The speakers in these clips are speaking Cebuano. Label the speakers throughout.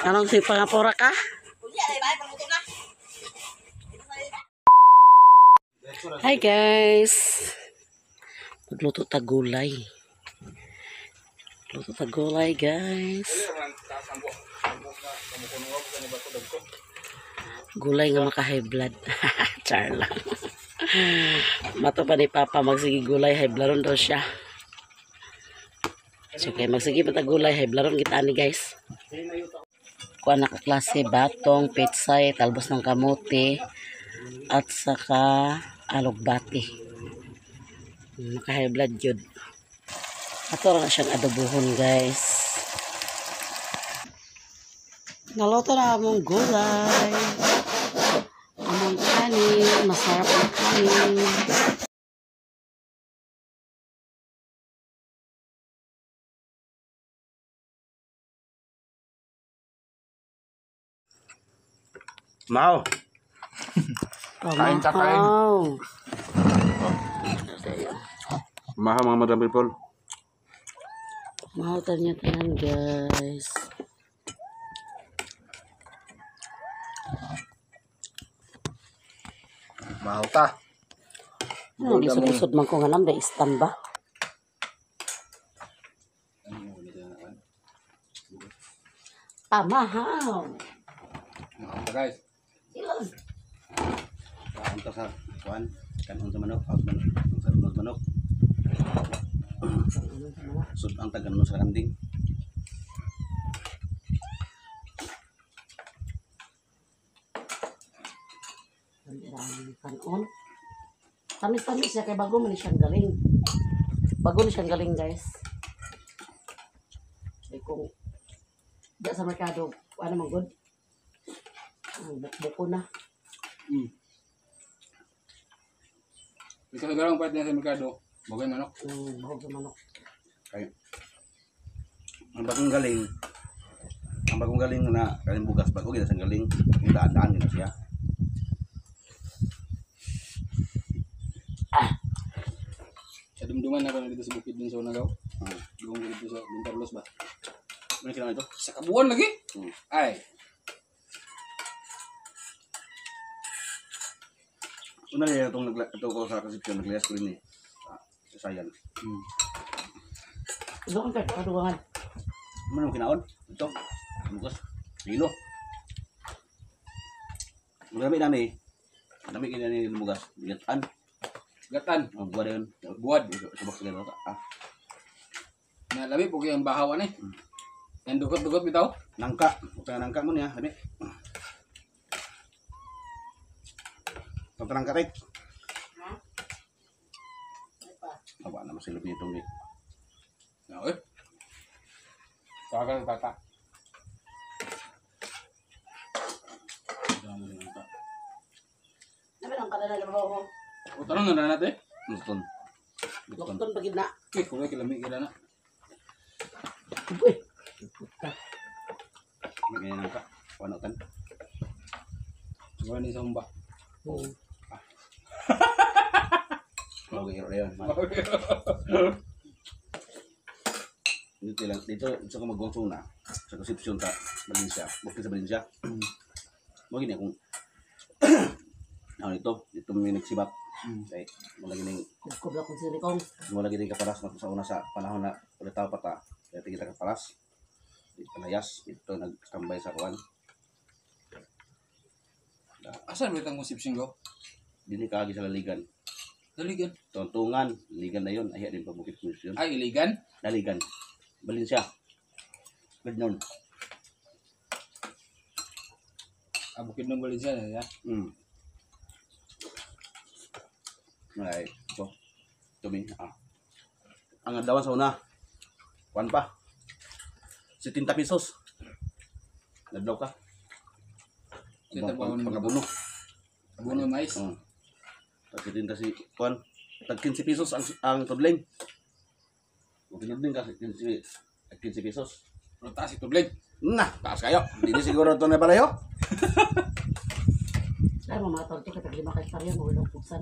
Speaker 1: Anong si pangapura ka? Hi guys. Magluto ta gulay. Luto ta gulay, guys. Gulay nga maka high blood. Char lang. Mato pa ni Papa magsige gulay, high blood daw siya. So kay magsige pa ta gulay, high blood kita ani, guys. Kuha na ka klase, batong, petsay, talbos ng kamote, at saka alugbati. Maka high blood yun. Ato na siyang adobohon, guys. Naluto na among gulay. Among kanin. Masarap ang kanin.
Speaker 2: Mau. Kain ta, kain.
Speaker 1: Pamahaw.
Speaker 2: Maha mga madam people.
Speaker 1: Mahaw niya tanan, guys.
Speaker 2: Mahaw ta.
Speaker 1: Ano, lisod-lisod man ko nga nam, dahil istan ba? Pamahaw.
Speaker 3: Mahaw ta, guys.
Speaker 1: Ilan?
Speaker 2: Kaon ta sa kuan, kanon sa manok, out manok, sa manok. Sud ang taganon sa kanding.
Speaker 1: Kanon. Tamis-tamis siya kay bago man siyang galing. Bago ni siyang galing, guys. Kay kung di sa merkado, ano man good? Ang buko na.
Speaker 3: Ikaw siguro ang pwede na sa merkado. Bagay manok.
Speaker 1: Bahog sa manok.
Speaker 2: Kay ang bagong galing, ang bagong galing na kaning bugas bago gid sa galing, kung daan-daan gid siya.
Speaker 3: Sa dumduman ako na dito sa bukid dun sa Unagaw. Doon ko dito sa Don Carlos ba?
Speaker 2: Ano kailangan ito?
Speaker 3: Sa kabuan lagi? Ay.
Speaker 2: Una niya itong ito ko sa Concepcion, naglayas ko rin eh. Sa Sayan.
Speaker 1: Doon ka kaduwangan.
Speaker 2: Ano naman kinaon? Ito. Bukas. Kilo. Marami na ni. Marami kina ni bugas. Gatan.
Speaker 3: Gatan.
Speaker 2: Ang buwad yun.
Speaker 3: Buwad.
Speaker 2: Subak sa ganito. Ah.
Speaker 3: Na labi po kayong bahawan eh. Yan dugot-dugot bitaw.
Speaker 2: Nangka. Utang nangka mo niya. Lami. Utang nangka rin. Awa na masilog nitong ni.
Speaker 3: Na eh. Tawagan ng tata.
Speaker 1: Nabi ang kanila ng bawo.
Speaker 3: O tanong na natin.
Speaker 2: Lukton. Lukton.
Speaker 1: Lukton pagid na.
Speaker 3: Eh, kulay kilami kila na.
Speaker 1: Uy. Puta.
Speaker 2: May ganyan nangka. Wano tan.
Speaker 3: Siguro ni sa humba.
Speaker 2: Mawag iro yun. Dito lang, dito sa ko maggongsong na sa Concepcion ta Valencia, bukid sa Valencia. Mo gini akong ano ito, dito may nagsibat. Kay mo lagi ning
Speaker 1: Kubkob na kung silikong.
Speaker 2: mo lagi ning kaparas na sa una sa panahon na ulit tao pa ta. Kaya kita kaparas. Dito layas, dito nagtambay sa kuan.
Speaker 3: Asan ba itang Concepcion go?
Speaker 2: Dili kaagi sa laligan.
Speaker 3: Daligan.
Speaker 2: Tuntungan, ligan na yon, ahiya din pa bukid Concepcion.
Speaker 3: Ay, iligan?
Speaker 2: Laligan. Valencia. Good noon.
Speaker 3: Ah, bukid ng Valencia na ya.
Speaker 2: Ay, ito. Ito min. Ah. Ang adlawan sa una. Kuan pa. 70 pesos. Nadlaw ka.
Speaker 3: Sita ba ako
Speaker 2: Pagkabuno.
Speaker 3: Buno mais.
Speaker 2: Tag 70 si kuan. Tag 15 pesos ang tudling. Kung tinudling ka 15, tag 15 pesos.
Speaker 3: Pero taas si tudling.
Speaker 2: Nah, taas kayo. Hindi siguro ito na palayo.
Speaker 1: Ay, mga tol, to, katag 5 ka hektarya, mawala ang pugsan.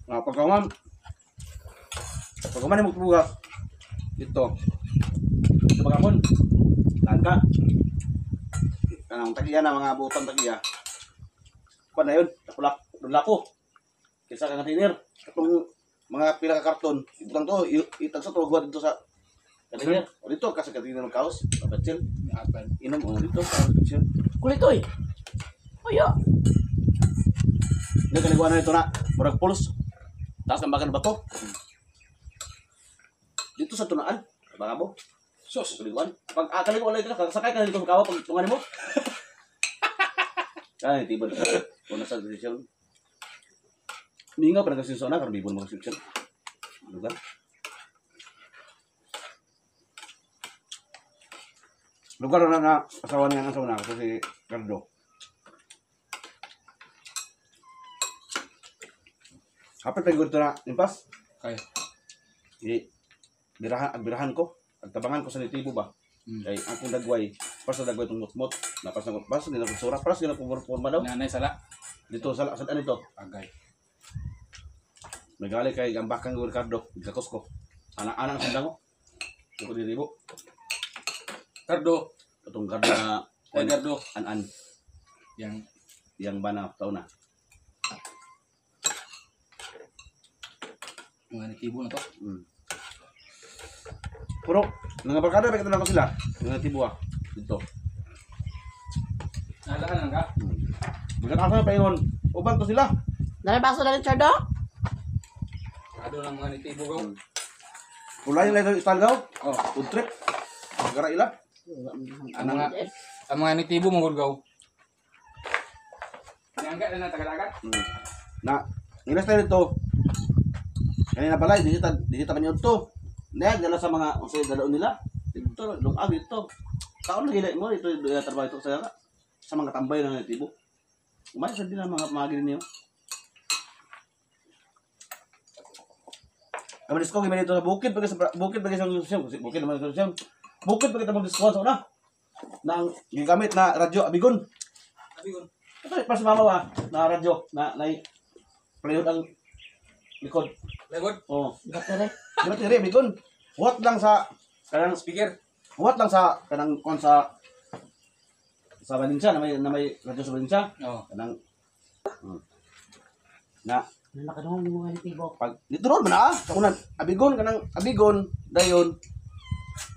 Speaker 2: Nga, pagkaman. Pagkaman yung magpugas. Dito. Ito bagapon. Laan ka. Kanang tagiya na mga butan tagiya. Kuan na yun, takulak, dulako. Kaysa ka container. Katong mga pila ka karton, ibutang to, itag sa tuwa dito sa container. O dito kasi container ng kaos, kapatsil.
Speaker 3: Apan.
Speaker 2: Inom o dito sa kapatsil.
Speaker 1: Kulit oy. Oya.
Speaker 2: Hindi kaliguan na ito na. Murag pulse. Taas ng bagan bato. Dito sa tunaan. Baka mo.
Speaker 3: Sos.
Speaker 2: Kaliguan. Pag kaliguan lang ito, sakay ka dito sa kawa pag tungan mo. Ay, tiba na. Una sa desisyon. Mingaw pa nagkasinso na, karon bibon mga desisyon. Lugar. Lugar na na asawa niya ang asawa na kasi si Cardo. Hapit pa yung na impas.
Speaker 3: Kaya.
Speaker 2: I birahan ang birahan ko, ang tabangan ko sa nitibo ba.
Speaker 3: Mm.
Speaker 2: Kay ang kong dagway, para sa dagway itong mutmot, napas na pas nila sura, para nila forma daw.
Speaker 3: Nanay sala.
Speaker 2: Dito sa sa ano ito.
Speaker 3: Agay.
Speaker 2: Nagali kay gambakan ko Ricardo, gakos ko. Ana-ana ang sundang ko. Ko diribo.
Speaker 3: Cardo.
Speaker 2: Katong gardo na
Speaker 3: Ay, Gardo.
Speaker 2: an-an
Speaker 3: Yang
Speaker 2: yang bana tao na.
Speaker 3: mga nitibo na to.
Speaker 2: Pero mga barkada pa ko sila, mga tibo ah. Dito.
Speaker 3: Nalaan lang ka.
Speaker 2: Magkakasa pa ingon. Uban to sila.
Speaker 1: Dali baso na rin, Chardo.
Speaker 3: Cardo ng mga nitibo ko.
Speaker 2: Kulay nila ito style gaw.
Speaker 3: Oh.
Speaker 2: Food trip. Gara ila.
Speaker 3: Ang mga ang mga nitibo mong gaw. Nangga na na tagalagan.
Speaker 2: Na, ilas tayo dito. Kanina pala, di ta panyod to. Naya, dala sa mga, unsay dalaon nila. Dito, lungag dito. Kaon na gila mo, ito, ito, trabaho ito sa mga tambay ng natibo. Umay sa din ang mga mga niyo. Kami disko gimana dito sa bukid pag sa bukid pag sa bukid naman sa bukid pag kita disko sa una. Na ang gigamit na radyo abigon.
Speaker 3: Abigon.
Speaker 2: Ito para sa mama ba na radyo na na playod ang likod.
Speaker 3: Lagod.
Speaker 2: Oh,
Speaker 1: Battery.
Speaker 2: di ba tiri abigon? What lang sa kanang
Speaker 3: Speaker.
Speaker 2: what lang sa kanang kon sa Valencia na may radyo sa Valencia
Speaker 3: Oh.
Speaker 2: kanang na
Speaker 1: Nakadungog yung mga nitibo.
Speaker 2: pag dito ron man ah sa unan abigon kanang abigon dayon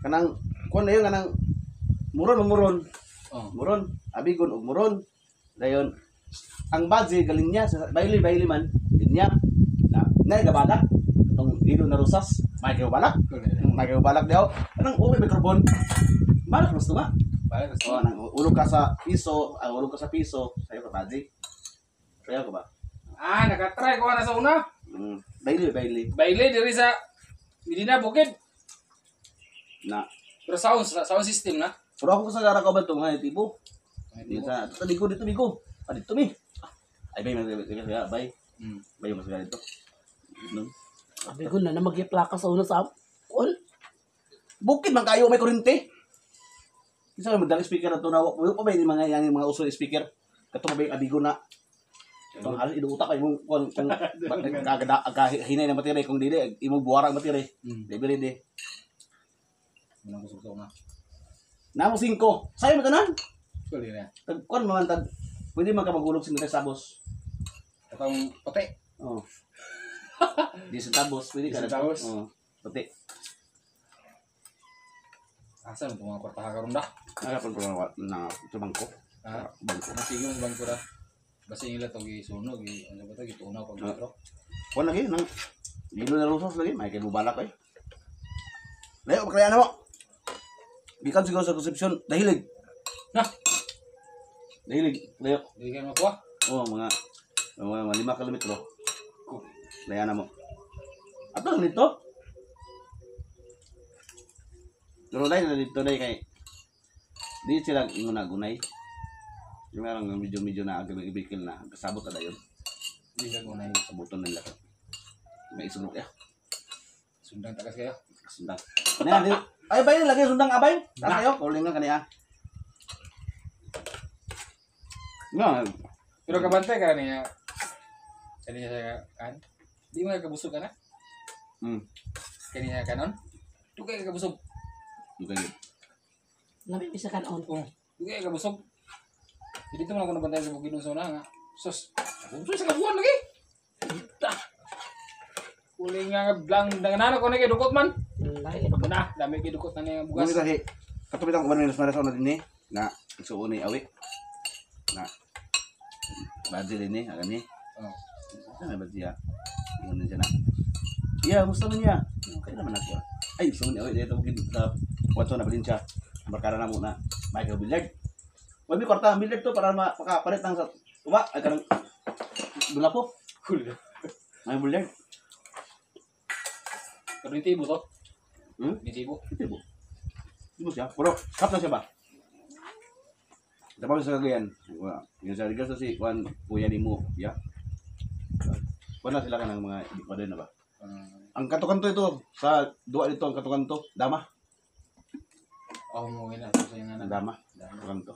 Speaker 2: kanang kuan dayon kanang muron muron
Speaker 3: Oh.
Speaker 2: muron abigon ug muron dayon ang badge galing niya sa baili baili man linya na na gabalak itong ilo na rosas may kayo balak may kayo balak daw anong uwi microphone balak gusto nga
Speaker 3: Bale,
Speaker 2: oh nang ulog ka sa piso ang ulog ka sa piso sayo ka badge sayo ka ba
Speaker 3: Ah, nakatry ko na sa una.
Speaker 2: Baili baili
Speaker 3: Baile diri sa Medina Bukid.
Speaker 2: na
Speaker 3: Pero sound sound system na.
Speaker 2: pero ako sa gara ko ba itong mga tipo dito sa dito ligo dito ligo ah dito mi ay bay mas bay bay mas dito no
Speaker 1: Abigon na na magiplaka sa una sa kun.
Speaker 2: Bukid man kayo may kurente. Kinsa may magdala speaker na to na wa pa ba yung mga yan yung mga uso na speaker. Kato ba yung abigo na. Itong halos inuutak kay imong kung kung kagada hinay na matiri kung dili imong buwara ang matiri. Dili di.
Speaker 3: Unang kusog sa una.
Speaker 2: Namo 5. Sayo mo tanan.
Speaker 3: Tuloy na.
Speaker 2: Tag kuan man tag pwede man ka magulog sa sabos.
Speaker 3: Katong puti.
Speaker 2: Oh. Di sa tabos, pwede ka.
Speaker 3: Di sa tabos.
Speaker 2: Oh. Puti.
Speaker 3: Asa man itong mga kwartaha karon da?
Speaker 2: Nagapon ko na sa bangko.
Speaker 3: Ha?
Speaker 2: Bangko.
Speaker 3: Sige mo bangko da. Basta nila to gisunog, gi ano ba to gitunaw pag metro.
Speaker 2: Kuan lagi nang Lilo na rusos lagi, may kay bubalak eh. Layo kaya na mo. Gikan siguro sa Concepcion, dahilig.
Speaker 3: Na,
Speaker 2: Dahilig, layo.
Speaker 3: di kayo makuha.
Speaker 2: Oh, mga mga 5 kilometro. Layo na mo. Ato lang dito. Pero layo na dito dai kay di sila ingon na gunay. Yung meron medyo medyo na agibikil na kasabot na dayon.
Speaker 3: Di ka gunay.
Speaker 2: Sabuton nila. May isulok ya.
Speaker 3: Sundang takas kayo.
Speaker 2: Sundang. Na, di. Ay, bay, lagi sundang abay. Taas kayo, calling lang kaniya. No,
Speaker 3: Pero kabantay ka niya. Kaniya siya kan. Di mo kabusog ka na. Kaniya kanon. Dugay ka kabusog.
Speaker 2: Dugay gid.
Speaker 1: Lami bisa kanon.
Speaker 3: Oh, dugay ka busog. Dito man ako nabantayan sa bukid sa una nga. Sus, sus sa kabuan lagi. Ta. Uli nga blang danganan ko na kay dukot man. Na, dami kay dukot na niya bugas.
Speaker 2: Bugas kasi kato bitang uban ni Maras na dinhi na igsuon ni awi. Na. Badzi dinhi agani.
Speaker 3: Oh.
Speaker 2: Ano ba siya? Ingon din siya na. Yeah, gusto man niya. Okay naman ako. Ay, gusto ni awi dito bukid sa Watson na Valencia. Barkada na muna. Michael Billard. Wag mi kwarta ang billiard to para makapalit ng sa uba ay kanang dula po.
Speaker 3: Cool.
Speaker 2: May billiard.
Speaker 3: Pero nitibo to.
Speaker 2: Hmm?
Speaker 3: Nitibo.
Speaker 2: Ito po. Ito siya. Pero, kap na siya ba? Tapos sa Cagayan. Wala. Yung sa Rigas si Juan Kuya ni mo. Ya. Wala sila ka ng mga pa na ba? Ang kanto-kanto ito, sa duwa dito ang kanto-kanto, dama.
Speaker 3: Oh, mo na ito sa yung
Speaker 2: Ang
Speaker 3: anak.
Speaker 2: dama. Kanto.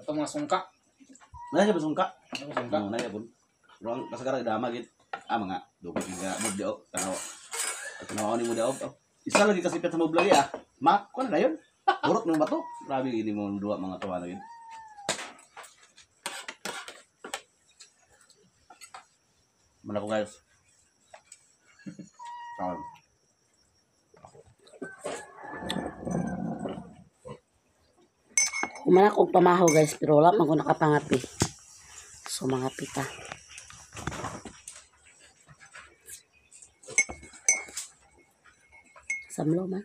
Speaker 3: Ito mga sungka.
Speaker 2: Naya siya ba sungka?
Speaker 3: Ano sungka?
Speaker 2: Oo, naya po. Pero ang kasagara dama git. Ah, mga dugo nga mo di tanaw. Tanaw ni mo di oh. Isa lagi kasi pet sa mo lagi ah. Ma, kuan na yun. Burot mo ba to? Grabe ini mo duwa mga tawa na yun. Mana ko guys. Kaon.
Speaker 1: Kumana kong pamaho guys, pero wala man ko nakapangapi. So mga pita. Samlo man.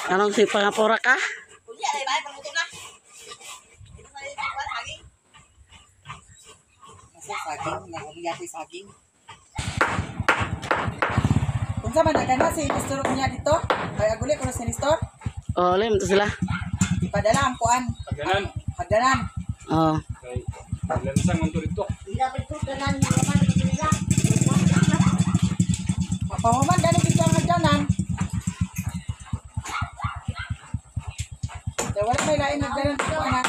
Speaker 1: Anong si pangapura ka?
Speaker 4: Saging. Kung sa man na si Nestor niya dito, kay aguli ko na si Nestor.
Speaker 1: Oh, lim to sila.
Speaker 4: Ipadala ang kuan,
Speaker 3: Pagdanan.
Speaker 4: hagdanan.
Speaker 1: Oh.
Speaker 3: Kay lansang man to dito.
Speaker 4: Mapahuman dali dito ang hagdanan. Kaya wala may lain hagdanan dito ana.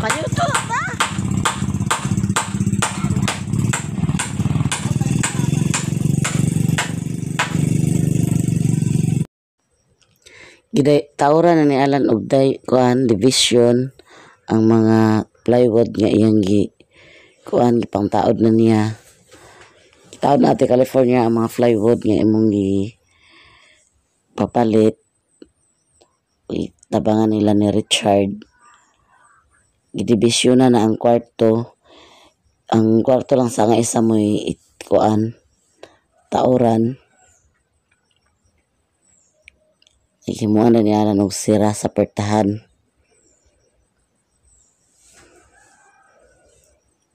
Speaker 1: Kayo to ba? Giday tawra na ni Alan og day kuan division ang mga plywood nga iyang gi kuan gipangtaod na niya. Taod na ate California ang mga plywood nga imong gi papalit. Tabangan nila ni Richard. Gidibisyon na ang kwarto. Ang kwarto lang sa nga isa mo'y kuan tauran. Himuan na ni Alan og sira sa pertahan.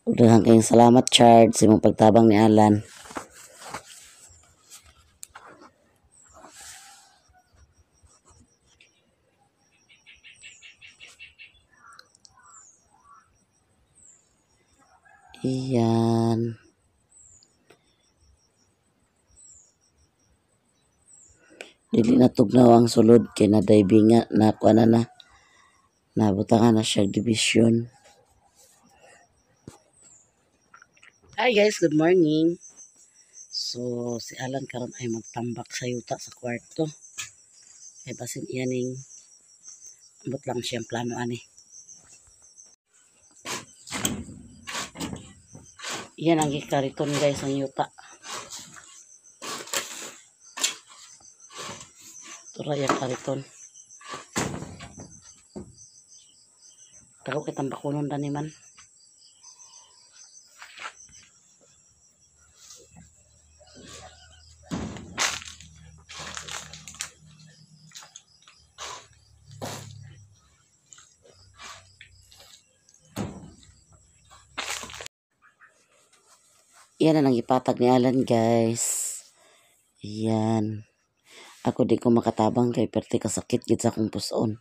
Speaker 1: Daghang kayong salamat, Chard, sa imong pagtabang ni Alan. Iyan. Dili na tugnaw ang sulod kay na diving nga na kuan na na. Nabutangan na siya division. Hi guys, good morning. So si Alan karon ay magtambak sa yuta sa kwarto. Kay basin iya ning ambot lang siyang plano ani. Iyan ang gikariton guys ang yuta. Tura yang kariton. Dako kay tambakonon dani man. Yan ang ipatag ni Alan guys. Yan. Ako di ko makatabang kay perti kasakit gid sa akong puson.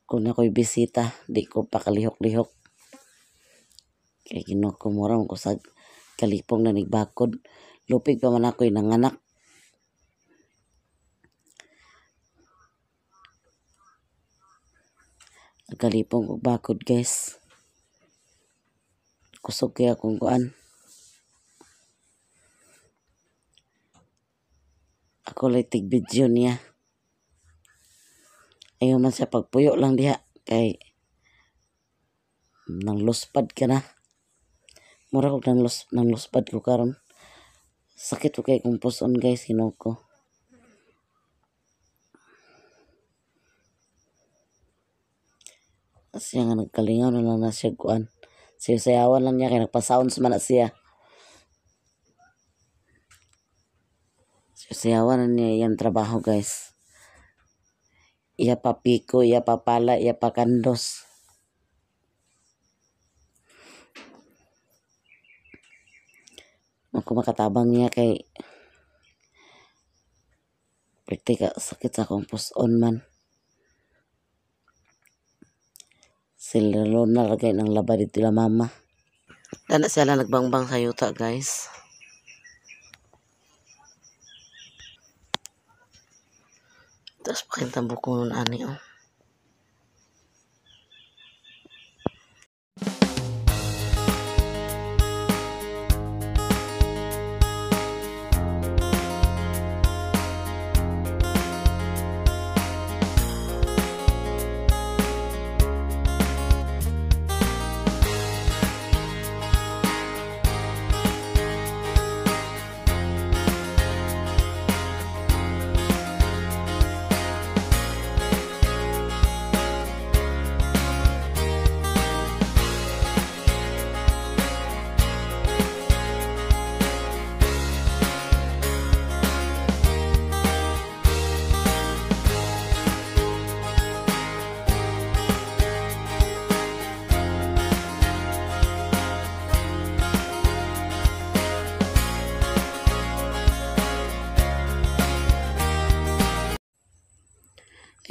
Speaker 1: Kung ako'y bisita, di ko pakalihok-lihok. Kay Ginoo ko mura man ko sa kalipong na nigbakod. Lupig pa man ako'y nanganak. Kalipong kog bakod guys. Kusog kaya akong kuan. Ako lay tig video niya. Ayaw man siya pagpuyo lang diha kay nang luspad ka na. Mura kog nang luspad ko karon. Sakit ko kay kong puson guys, Ginoo ko. Siya nga nagkalingaw na lang na siya kuan. Sayaw-sayawan lang niya kay nagpa-sounds man na siya. Sayawan na niya iyang trabaho guys. Iya pa piko, iya pa pala, iya pa kandos. Ako makatabang niya kay perti ka sakit sa akong puson man. Sila Lona lagay ng laba dito la mama. Dana sila nagbangbang sa yuta guys. Tapos pakintang buko nun ani oh.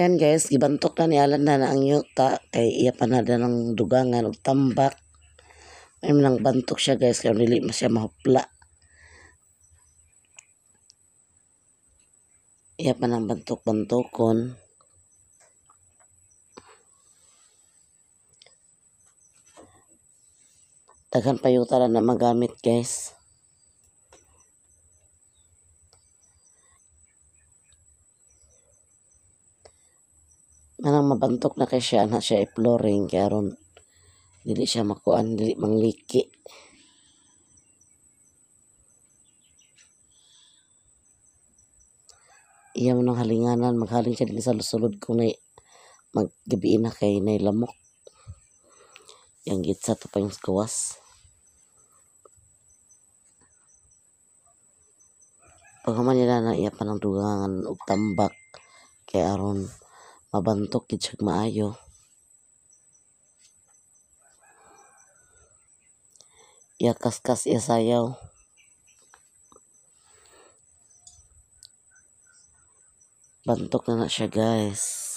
Speaker 1: Ayan guys, gibantok na ni Alan na ang yuta kay iya pa na ng dugangan og tambak. Ay nang bantok siya guys kay dili man siya mahupla. Iya pa nang bantok-bantokon. Daghan pa yuta na magamit guys. Manang mabantok na kay siya na siya i-flooring kay aron dili siya makuan, dili mangliki. Iya man ang halinganan, maghaling siya dinhi sa sulod kung nay maggabi na kay nay lamok. Yang gitsa to pa yung gawas. Paghuman nila na iya pa ng dugangan og tambak kay aron mabantok gid siya maayo. Iya kaskas iya sayaw. Bantok na na siya guys.